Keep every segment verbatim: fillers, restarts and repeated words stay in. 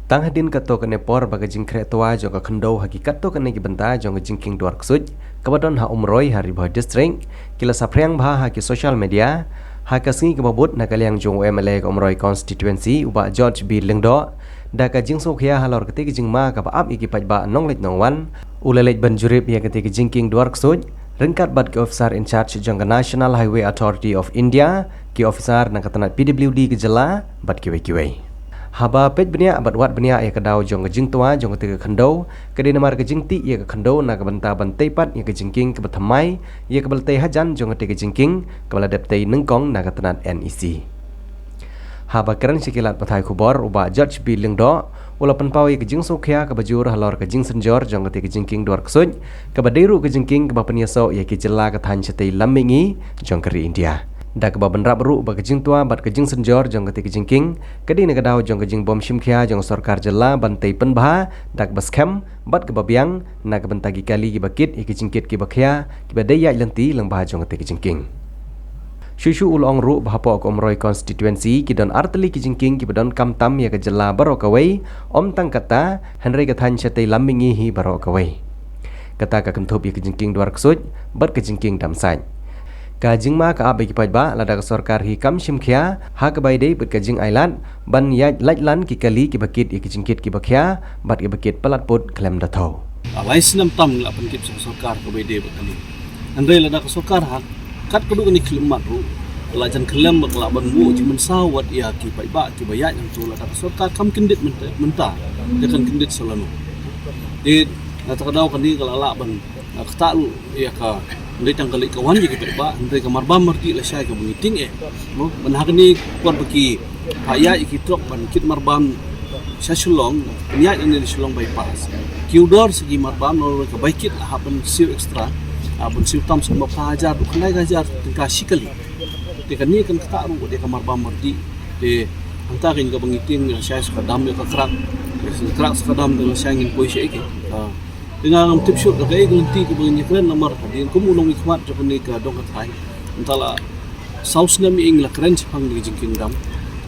Tang hadien katto katne por ba ka jingkhreh twa jong ka khyndew ha ki katto katne ki bynta jong ka jingkieng dwar ksuid kaba don ha Umroi ha Ri Bhoi District ki la saphriang bha ha ki social media, ha ka sngi kaba bud na ka liang jong u M L A ka Umroi Constituency u Bah George B Lyngdoh, da ka jingsngewkhia halor katei ka jingma kaba ap ïa ki paidbah nongleit nongwan, u la leit ban jurip ïa katei ka jingkieng dwar ksuid ryngkat bad ki officer in charge jong ka National Highway Authority of India, ki officer na ka tnat P W D ka jylla bad kiwei kiwei. Haba peit bniah bad wad bniah ïa ka daw jong ka jingtwa jong katei ka khyndew, ka dei namar ka jingtih ïa ka khyndew na ka bynta ban tei pat ïa ka jingkieng kaba thymmai ïa kaba la tei hajan jong katei ka jingkieng kaba la dep tei nyngkong na ka tnat N E C. Haba kren sha ki lad pathai khubor u Bah George B Lyngdoh u la pynpaw ïa ka jingsngewkhia kaba jur halor ka jingsynjor jong katei ka jingkieng dwar ksuid kaba dei ruh ka jingkieng kaba pynïasoh ïa ki jylla ka thaiñ shatei lam mihngi jong ka ri India. Da kaba bynrap ruh ba ka jingtwa bad ka jingsynjor jong katei ka jingkieng ka dei na ka daw jong ka jingbym shimkhia jong ka sorkar jylla ban tei pynbha da kaba skhem bad kaba biang na ka bynta ki kali kiba kit ïa ki jingkit kiba khia kiba dei ïaid lynti lyngba jong katei ka jingkieng. Shuh shuh u la ong ruh ba hapoh ka Umroi Constituency ki don artylli ki jingkieng kiba donkam tam ïa ka jylla baroh kawei, ym tang katta hynrei ka thaiñ shatei lam mihngi hi baroh kawei. Kata ka kynthup ïa ka jingkieng dwar ksuid bad ka jingkieng dam sait. Ka jingma ka ap ïa ki paidbah lada ka sorkar hi kam shimkhia ha kaba ïadei bad ka jingailad ban ïaid laitlan ki kali kiba kit ïa ki jingkit kiba khia bad kiba kit palat put khlem da thew. Lai snem tam ngi la pynkit sha ka sorkar kaba ïadei bad kali. Hynrei lada ka sorkar ha katto katne khyllipmat ruh ka la jan khyllem ba ka la ban buh jingmynsaw wat ïa ki paidbah kiba ïaid hangto, lada ka sorkar kam kyndit mynta, mynta ïa kan kyndit sa lano. Te na kata ka daw kane ka la lah ban ktah ruh ïa ka, hynrei tang ka leit ka wan ïa ki paidbah, hynrei ka marbam mardih lashai kaba ngi tieng eh. Mo, ban ha kane ka por ba ki phah ïaid ïa ki trok ban kit marbam sha Shillong, ban ïaid nangne na Shillong bypass. Ki u dor sa ki marbam, namar ka bai kit la hap ban siew extra, ah, ban siew tam sa kumba phra hajar, khyndai hajar tyngka shi kali. Te kane kan ktah ruh ïa ka marbam mardih. Te hangta keiñ kaba ngi tieng lashai sa ka dam ïa ka krak. Te sa ka krak sa ka dam te lashai ngin poi shaei keiñ. Ah, Te nga ngam tip shuh da kaei ka lynti kaba ngin ïakren namar hadien kum u nongmihkhmat jong kane ka dong ka thaiñ, mynta la saw snem ïa ngi la kren shaphang ïa ka jingkieng dam.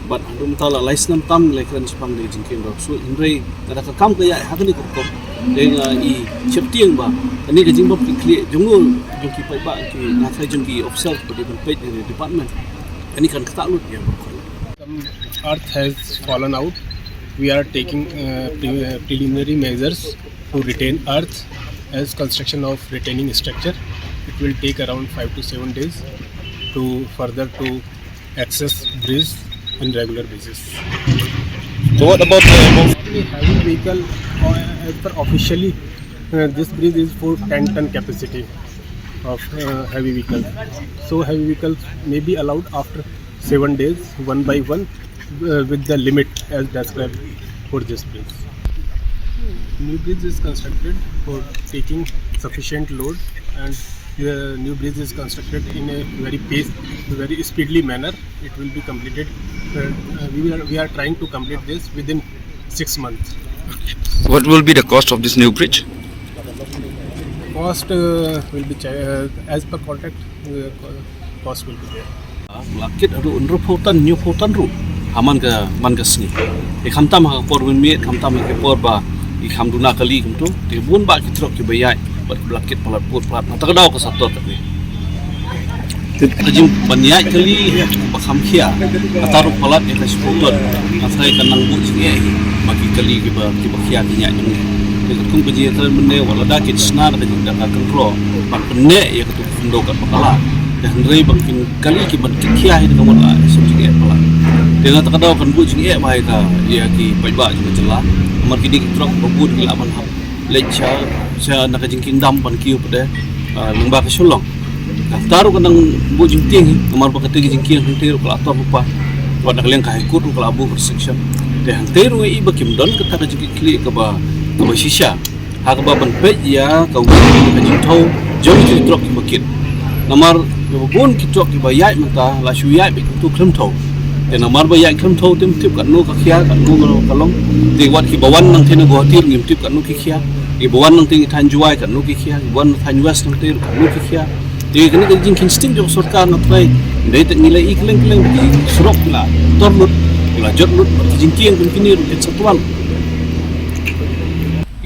Bad haduh mynta la lai snem tam ngi la kren shaphang ïa ka jingkieng dam. So hynrei lada ka kam ka ïaid ha kane ka rukom, te nga i sheptieng ba kane ka jingbym kit khlieh jong u, jong ki paidbah, ki, nga tharai jong ki officer ba dei ban peit ïa ka department, kane kan ktah lut ïa ka rukom. Some earth has fallen out. We are taking, uh, pre-, uh, preliminary measures to retain earth as construction of retaining structure. It will take around five to seven days to further to access bridge on regular basis. So what about the Any heavy vehicle, uh, as per officially, uh, this bridge is for ten ton capacity of, uh, heavy vehicle. So heavy vehicles may be allowed after seven days, one by one, uh, with the limit as described for this bridge. New bridge is constructed for taking sufficient load, and the new bridge is constructed in a very pace, very speedily manner. It will be completed. Uh, uh, we will, we are trying to complete this within six months. What will be the cost of this new bridge? Cost, uh, will be cha-, uh, as per contract, uh, co-, cost will be there. La kit haduh hynriewphew ton, hynñiewphew ton ruh ha man ka, man ka sngi. Te khamtam ha ka por mynmiet, khamtam ha ka por ba i kham duna kali kumto. Te bun bah ki trok kiba ïaid bad kiba la kit palat put palat. Na kata ka daw ka sa tor katne. Ka jingban ïaid kali ba kham khia, kata ruh palat ïa ka shiphew ton. Nga tharai kan nang buh jingeh hi ba ki kali kiba, kiba khia kin ïaid mynne. Te katkum ka jingïatreilang mynne, wat lada kin shna da ka jingdon ka kynroh ban pynneh ïa katu ka khyndew katba ka lah. Te hynrei ba kin kali kiban kit khia hi da ka mut la shem jingeh palat. Te na kata ka daw kan buh jingeh bha ïa ka, ïa ki paidbah jong ka jylla. Namar kine ki trok ba bun ki lah ban hap leit sha, sha na ka jingkieng dam ban kiew pat de, ah, lyngba ka Shillong. Kata ruh ka nang buh jingtieng hi, namar ba kata ka jingkieng hangtei ruh ka la tor lypa. Wat na ka liang ka High Court ruh ka la buh restriction. Te hangtei ruh ngi i ba kim don kata ka jingkitkhlieh kaba, kaba shisha ha kaba ban peit ïa ka wei ka jingthew jong ki trok kiba kit. Namar kiba bun ki trok kiba ïaid mynta la shu ïaid beit kumto khlem thew. Te namar ba ïaid khlem thew te ym tip katno ka khia, katno ka long. Te wat kiba wan nangtei na Guwahati ruh ngim tip katno ki khia. Kiba wan nangtei na thaiñ Jowai katno ki khia. Kiba wan na thaiñ West nangtei ruh katno ki khia. Te kane ka jingkheiñ sting jong ka sorkar nga tharai, dei te ngi la i kylleng kylleng, ki surok ki la tor lut, ki la jot lut, ki jingkieng kum kine ruh kin sa twa lut.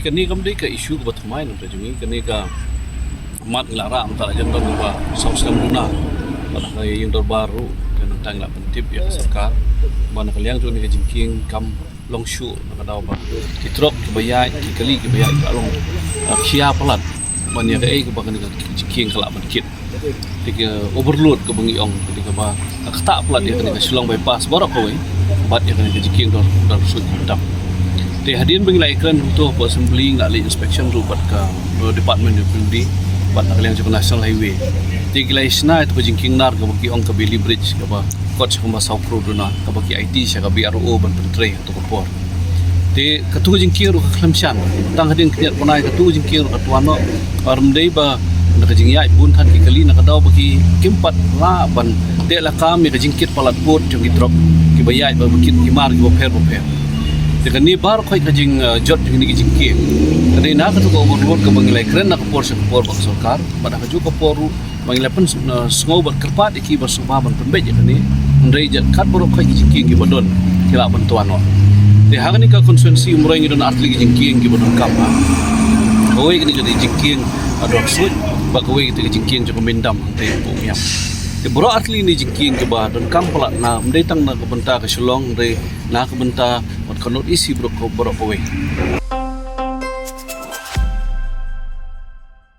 Kane kam dei ka issue kaba thymmai na ka jong ngi, kane ka mat ngi la rah mynta la jan don kaba saw snem duna. Bad ha ka ïing dorbar ruh ka nangta ngi la pyntip ïa ka sorkar ba na ka liang jong kane ka jingkieng kam long shuh na ka daw ba ki trok kiba ïaid, ki kali kiba ïaid ka long, ah, khia palat ban ïa kaei kaba kane ka jingkieng ka lah ban kit. Te ka overload kaba ngi ong, te kaba ktah palat ïa kane ka Shillong bypass baroh kawei bad ïa kane ka jingkieng dor, dor suit khamtam. Te hadien ba ngi la ïakren hangto hapoh assembly, ngi la leit inspection ruh bad ka, uh, Department of P W D bad na ka liang jong ka National Highway. Te ki la ïashna ïa ka jingkieng nar kaba ki ong ka Bailey Bridge kaba kot sha kumba saw klur duna kaba ki aiti sha ka B R O ban pyntrei ha kato ka por. Te kato ka jingkieng ruh ka khlem shan. Tang hadien khyndiat bnai kato ka jingkieng ruh ka twa noh. Ar ym dei ba na ka jingïaid bun than ki kali na ka daw ba ki kim pat lah ban teh lakam ïa ka jingkit palat pud jong ki trok kiba ïaid bad ba kit ki mar kiba pher ba pher. Te kane baroh khoit ka jing, eh, jot jong kane ka jingkieng. Ka dei na kato ka overload kaba ngi la ïakren na ka por sha ka por bad ka sorkar bad ha kajuh ka por ruh ba ngi la pyn, eh, sngew bad kyrpad ïa ki ba sngewbha ban pynbeit ïa kane. Hynrei jot kat baroh khoit ki jingkieng kiba don ki lah ban twa noh. Te ha kane ka constituency Umroi ngi don artylli ki jingkieng kiba donkam, ha. Kawei kane ka dei jingkieng, ah, Dorsuit bad kawei kata ka jingkieng jong ka Myndam hangtei hapoh Umiam. Te baroh artylli ne jingkieng kiba donkam palat na, ym dei tang na ka bynta ka Shillong, hynrei na ka bynta bad ka North East baroh ka, baroh kawei.